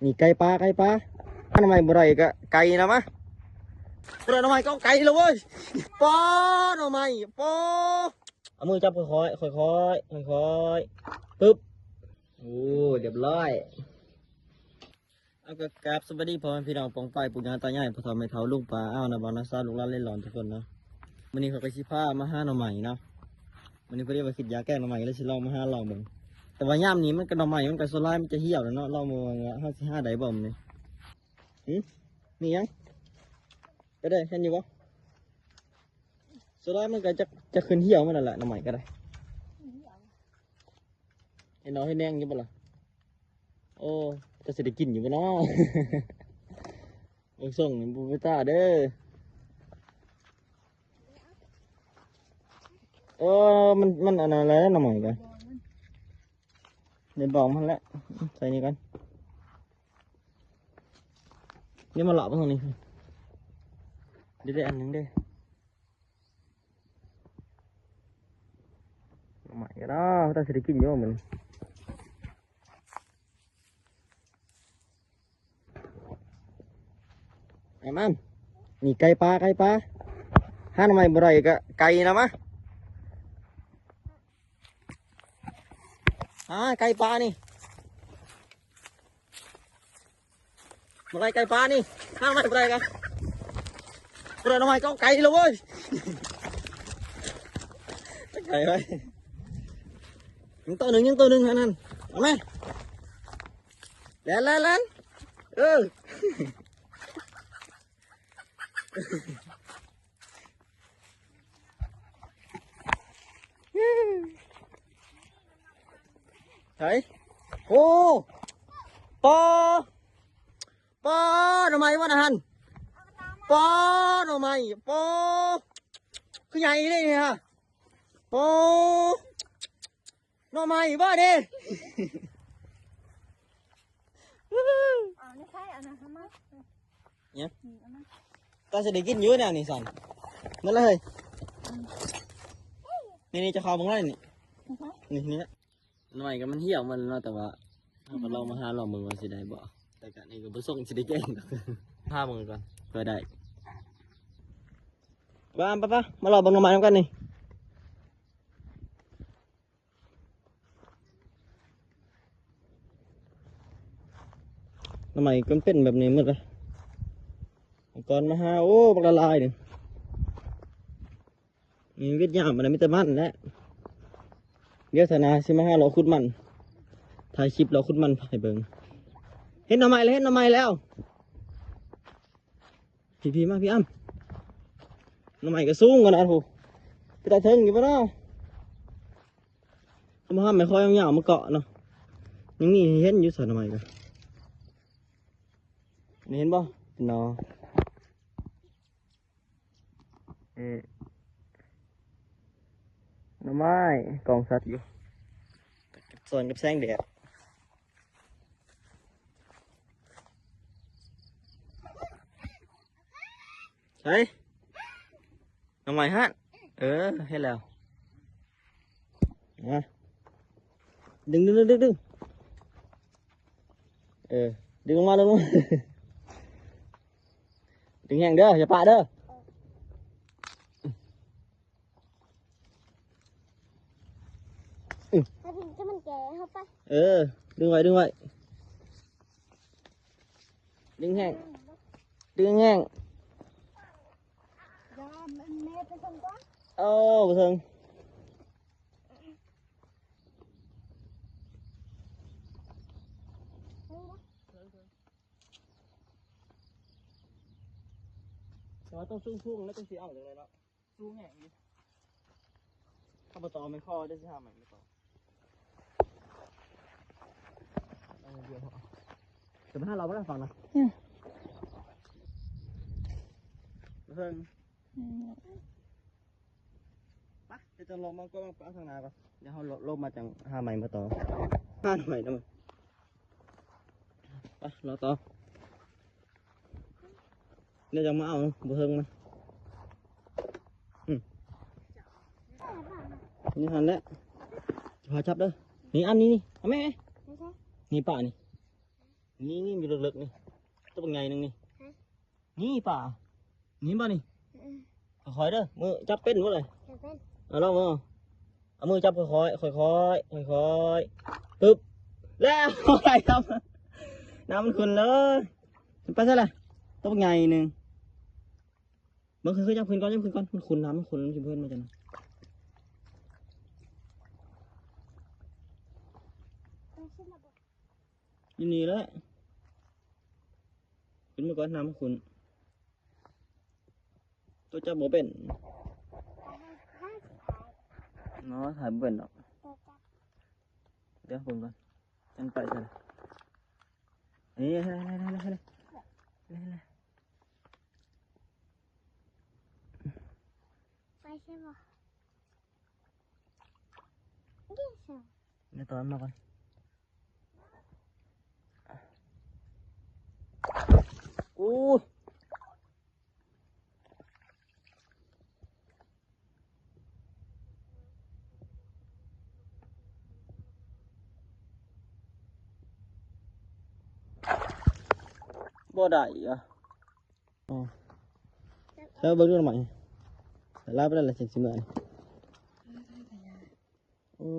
ນີ້ໄກ່ປ່າ ໄກ່ປ່າ ຫາໜໍ່ໄມ້ບໍ່ໄດ້ກໍໄກ່ນະ ມາ ບໍ່ໄດ້ໜໍ່ໄມ້ກໍເອົາໄກ່ລະເວີຍ ປ້າ ໜໍ່ໄມ້ ປ້າ ເອົາມືຈັບຄ່ອຍໆ ຄ່ອຍໆ ຄ່ອຍໆ ປຶບ ໂອ້ ຮຽບຮ້ອຍ. ເອົາ ກໍກາບສະບາຍດີພໍ່ແມ່ພີ່ນ້ອງປ້ອງປາຍ ປູ່ຍ່າຕາຍາຍ ພໍ່ເຖົ້າແມ່ເຖົ້າ ລຸງປ້າ ອາວ ນ້າບ່າວ ນ້າສາວ ລູກຫຼານເລັດລ່ອນທຸກຄົນເນາະ. ມື້ນີ້ຂ້ອຍກໍຊິພາມາຫາໜໍ່ໄມ້ເນາະ. ມື້ນີ້ພໍດີວ່າຄິດຢາກແກງໜໍ່ໄມ້ ກໍເລີຍຊິລອງມາຫາລອງເບິ່ງ. ແຕ່ວ່າຍາມນີ້ມັນກໍ ໜໍ່ໄມ້ມັນກໍສ່ວນຫຼາຍມັນຈະຫ່ຽວແລ້ວເນາະ. ລອງເບິ່ງວ່າເຮົາຊິຫາໄດ້ບໍ່ມື້ນີ້. ຫຶ ມີຫຍັງ? ໄປເດີ ເຫັນຢູ່ບໍ່? ສ່ວນຫຼາຍມັນກໍຈະ ຈະຂຶ້ນຫ່ຽວມັນນັ້ນແຫຼະ ໜໍ່ໄມ້ກໍໄດ້. ເຫັນໜໍ່ເຫັນແນງຢູ່ບໍ່ລະ? ໂອ້ ຈະຊິໄດ້ກິນຢູ່ບໍ່ເນາະ? ເບິ່ງຊົງນີ້ບໍ່ເປັນຕາເດີ. ເອີ ມັນ ມັນອັນນັ້ນແຫຼະ ໜໍ່ໄມ້ກໍ ໃນບອງມັນແຫຼະ. ໃສ່ນີ້ກ່ອນ. ນີ້ມາເລາະເບິ່ງນີ້ ໄດ້ ໄດ້ອັນໜຶ່ງເດ້. ໜໍ່ໄມ້ກໍເນາະ ຕາຊິໄດ້ກິນຢູ່ມື້ນີ້. ໄອ້ມັນ ນີ້ໄກ່ປ່າ ໄກ່ປ່າ ຫາໜໍ່ໄມ້ບໍ່ໄດ້ກໍໄກ່ນະ ມາ ຫາໄກ່ປ່ານີ້. ມາໄລ່ໄກ່ປ່ານີ້ ຫາໜໍ່ໄມ້ບໍ່ໄດ້ກະ ບໍ່ໄດ້ໜໍ່ໄມ້ກໍເອົາໄກ່ລະເວີຍ ໄກ່ໄວ້ ຍັງໂຕໜຶ່ງ ຍັງໂຕໜຶ່ງຫັ້ນ ເອົາແມ ແລ່ນ ແລ່ນ ແລ່ນ ເອີ. ໃສ ໂອ້ ປາ ປາ ໜໍ່ໄມ້ບໍ່ນະຫັ້ນ ປາ ໜໍ່ໄມ້ ປາ ຄືໃຫຍ່ອີ່ຫຼີນີ້ຮະ ປາ ໜໍ່ໄມ້ບໍ່ນີ້. ເອົາໃນໄຂ່ອັນນັ້ນເອົາມາ ຫຍັງ? ອືມ ເອົາມາ ກໍຊິໄດ້ກິນຢູ່ແນວນີ້ຊັ້ນ ໝົດແລ້ວເຮີ້ຍ. ອືມ ນີ້ໆ ຈະເຂົ້າເບິ່ງໄດ້ນີ້ ນີ້ ນີ້ແຫຼະ. ໜໍ່ໄມ້ກໍມັນຫ່ຽວໝົດແລ້ວເນາະ ແຕ່ວ່າເຮົາກໍລອງມາຫາລອງເບິ່ງວ່າຊິໄດ້ບໍ່ ແຕ່ກະນີ້ກໍບໍ່ສົ່ງຊິໄດ້ແກງດອກ ຫາເບິ່ງກ່ອນ ເພື່ອໄດ້. ປະ ປະ ປະ ມາລອງເບິ່ງໜໍ່ໄມ້ນຳກັນນີ້. ໜໍ່ໄມ້ກໍເປັນແບບນີ້ໝົດເລີຍ ກ່ອນມາຫາ ໂອ້ ບັກຫຼາຍໆ ນີ້ ມີຫຍັງຫຍັງ ມັນມີແຕ່ມັນແຫຼະ. ດຽວເທື່ອໜ້າຊິມາຫາເລາະຂຸດມັນ ຖ່າຍຄລິບເລາະຂຸດມັນໃຫ້ເບິ່ງ. ເຫັນໜໍ່ໄມ້ແລ້ວ ເຫັນໜໍ່ໄມ້ແລ້ວ. ພີ່ໆ ມາ ພີ່ອ້ຳ ໜໍ່ໄມ້ກໍສູງຂະໜາດພຸ້ນ ເປັນຕາເທິງຢູ່ບໍ່ເນາະ? ເອົາມາຫາໄມ້ຄໍຍາວໆມາເກາະເນາະ ຍັງມີໃຫ້ເຫັນຢູ່ຊັ້ນ ໜໍ່ໄມ້ກໍ ນີ້ເຫັນບໍ່ ເປັນໜໍ່ ເອີ ໜໍ່ໄມ້ ກ້ອງຊັດຢູ່ ສວນກັບແສງແດດ. ໃສ ໜໍ່ໄມ້ຫັ້ນ ເອີ ເຫັນແລ້ວ ມາ ດຶງ ດຶງ ດຶງ ດຶງ ເອີ ດຶງອອກມາ ດຶງອອກມາ ດຶງແຮງເດີ ຢ່າປະເດີ. ອືມ ຖ້າເພິ່ນຈະມັນແກ່ເຮົາໄປ ເອີ ດຶງໄວ້ ດຶງໄວ້ ດຶງແຮງ ດຶງແຮງ ຢ່າ ແມ່ໄປເທິງກ່ອນ ເອີ ໄປເທິງ ແຕ່ວ່າຕ້ອງສູງໆ ແລ້ວຈັ່ງຊິເອົາຈັ່ງໃດເນາະ. ສູງແຮງນີ້ ຖ້າບໍ່ຕໍ່ແມ່ນຂໍເດີ ຊິຫາໃໝ່ບໍ່ຕໍ່ ເອົາດຽວພໍ ຈະມາຫາເຮົາບໍ່ໄດ້ຟັງນະ ອືມ ເພິ່ງ ອືມ ໄປ ດຽວຈະລົງມາກໍມາປະທາງໜ້າກ່ອນ ດຽວເຮົາລົງມາຈັ່ງຫາໃໝ່ມາຕໍ່ ຫາໃໝ່ນຳ ໄປ ລໍຕໍ່ ດຽວຈັ່ງມາເອົາ ບໍ່ເຖິງມັນ ອືມ ນີ້ຫັ້ນແຫຼະ ພາຈັບເດີ ນີ້ອັນນີ້ ນີ້ ເອົາແມ່ ນີ້ປານີ້. ນີ້ ນີ້ ຢູ່ເລິກໆ ນີ້ ຕົວບັກໃຫຍ່ໜຶ່ງນີ້. ຮະ? ນີ້ປາ ນີ້ບໍ່ນີ້? ອືມ ຄ່ອຍໆເດີ. ມືຈັບເປັນບໍ່ເລີຍ? ຈັບເປັນ. ເອົາ ລອງເບິ່ງ. ເອົາມືຈັບຄ່ອຍໆ ຄ່ອຍໆ ຄ່ອຍໆ ປຶບ ແລ້ວ ໄດ້ຄັບ. ນ້ຳມັນຂຸ່ນເລີຍ. ໄປໃສລະ? ຕົວບັກໃຫຍ່ໜຶ່ງ. ເບິ່ງ ຄ່ອຍໆ ຈັບຂຶ້ນກ່ອນ ຈັບຂຶ້ນກ່ອນ. ມັນຂຸ່ນ ນ້ຳມັນຂຸ່ນ ມັນຊິເພິ່ນມາຈັ່ງໃດ? ຢູ່ນີ້ແຫຼະ. ຂຶ້ນມາກ່ອນ ນ້ຳມັນຂຸ່ນ. ຕົວຈັບບໍ່ເປັນເນາະ ຖ່າຍບໍ່ເປັນດອກ. ດຽວເບິ່ງກ່ອນ ມັນໄປໃສລະ. ນີ້ ໄປໃສບໍ່? ນີ້ ຕອນມາກ່ອນ. ໂອ້ ບໍ່ໄດ້ອະ. ອໍ ແລ້ວເບິ່ງດູໜໍ່ໄມ້ ຫຼາຍປານໃດລະ ຊິ ຊິເມື່ອນີ້. ໂອ້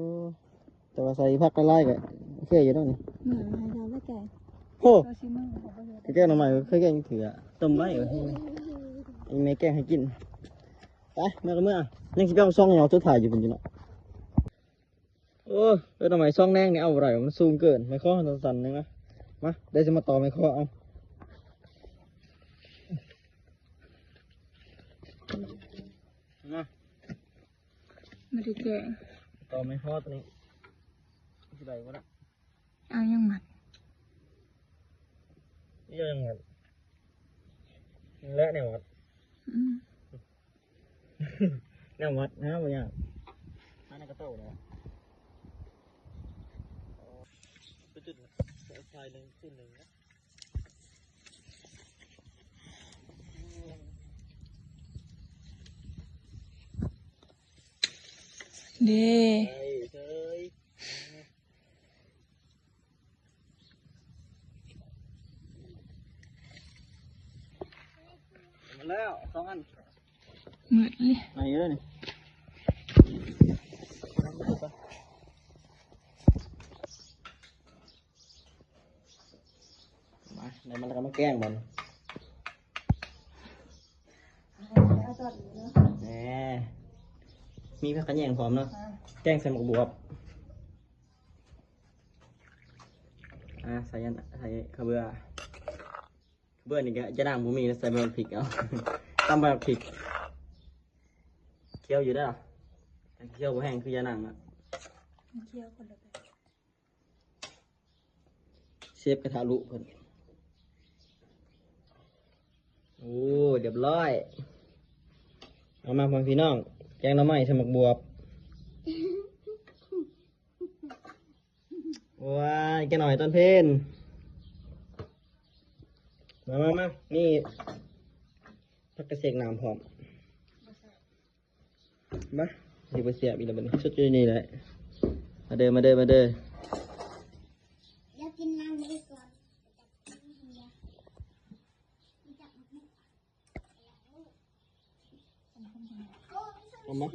ແຕ່ວ່າໃສ່ຜັກຫຼາຍໆ ກໍໂອເຄຢູ່ເນາະນີ້. ເມື່ອໃຫ້ເຮົາໄດ້ແກງ. ໂອ້ ເຮົາຊິເມື່ອ ເຮົາບໍ່ເຮັດ ແກງໜໍ່ໄມ້ ເຄີຍແກງເທື່ອ. ຕົ້ມໄວ້ ໃຫ້ແມ່ແກງໃຫ້ກິນ. ໄປ ເມື່ອກໍເມື່ອ. ຍັງຊິໄປເອົາຊອງຫຍໍສຸດທ້າຍຢູ່ພຸ້ນຢູ່ເນາະ. ໂອ້ຍ ເອີ ໜໍ່ໄມ້ຊອງແນງນີ້ເອົາບໍ່ໄດ້ ມັນສູງເກີນ. ໄມ້ຄໍສັ້ນໆ ໜຶ່ງນະ. ມາ ດຽວຊິມາຕໍ່ໄມ້ຄໍເອົາ. ມາ ບໍ່ໄດ້ແກງ. ຕໍ່ໄມ້ຄໍຕົວນີ້ ຊິໄດ້ບໍ່ລະ? ເອົາຫຍັງມັດ? ນີ້ຫຍັງມັດ? ແລະແນວມັດ. ອືມ ແນວມັດນະ ບໍ່ຍາກ. ອັນນັ້ນກໍໂຕແລ້ວ. ໄປຈຸດໄຟໜຶ່ງ ຄືນໜຶ່ງນະ. ເດ້ ໄດ້ເຊີຍ. ໝົດແລ້ວສອງອັນ. ໝົດເລີຍ ໄປເລີຍນີ້. ມາ ໄດ້ມາແລ້ວກໍມາແກງບັດນີ້. ແໝ ມີຜັກຂະແຍງພ້ອມເນາະ. ອ່າ ແກງໃສ່ໝາກບວບ. ອ່າ ໃສ່ອັນ ໃສ່ຂະເບືອ. ຂະເບືອນີ້ກໍ ຍານາງບໍ່ມີນະ ໃສ່ໃບບັກພິກເອົາ. ຕຳໃບບັກພິກ. ຂຽວຢູ່ເດີ. ຂຽວບໍ່ແຮງຄືຍານາງນະ. ຂຽວຄົນລະແບບ. ເຊຟກະທະລຸເພິ່ນ. ໂອ້ ຮຽບຮ້ອຍ. ເອົາມາ ພໍ່ແມ່ພີ່ນ້ອງ ແກງໜໍ່ໄມ້ໃສ່ໝາກບວບ. ວ້າຍ ແກງໜໍ່ໄມ້ຕອນເພນ. ມາ ມາ ມາ ນີ້ ຜັກກະເສກນ້ຳພ້ອມ. ມາ ຊິບໍ່ແຊບອີກແລ້ວບັດນີ້ ສຸດຢູ່ນີ້ແຫຼະ. ມາເດີ ມາເດີ ມາເດີ. ດຽວກິນນ້ຳນີ້ກ່ອນ. ເອົາມາ